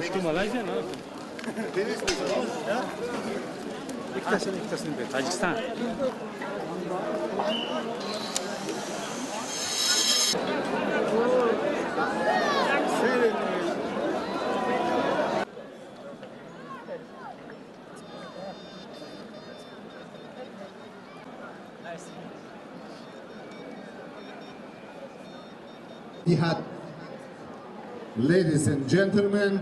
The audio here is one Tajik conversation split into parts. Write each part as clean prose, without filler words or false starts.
Что, Малайзия? Таджикистан. Ladies and gentlemen,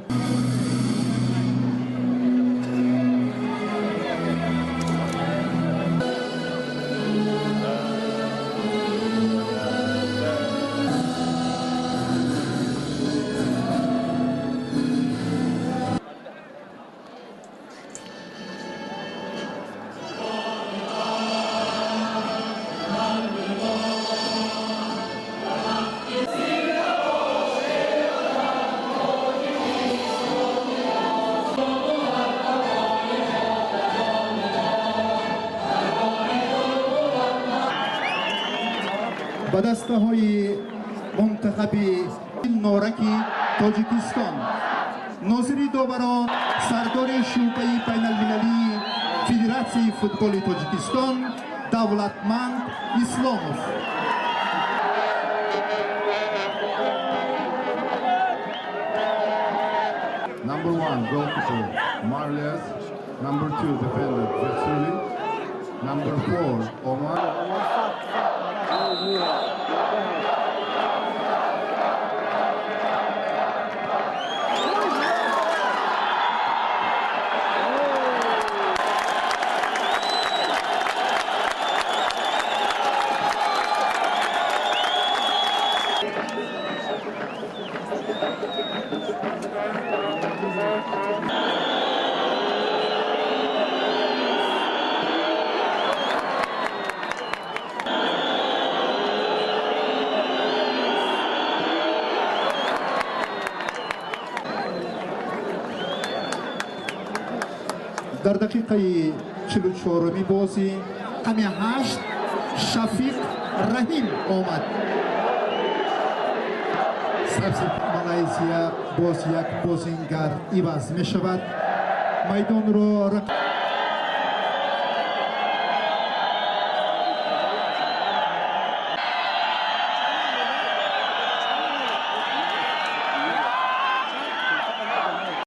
ба дастаҳои мунтахаби нораки Тоҷикистон нозири доварон сардори шӯъбаи байналмилалии Федератсияи футболи Тоҷикистон Давлатманд Исломов. Number 1 goalkeeper Marlias, number 2 defender Vesuli, number 4 Omar. Дар дақиқаи 44-уми бозӣ рақами 8 Шафиқ Раҳим омад. Малайзия боз як бозингар иваз мешавад. Майдонро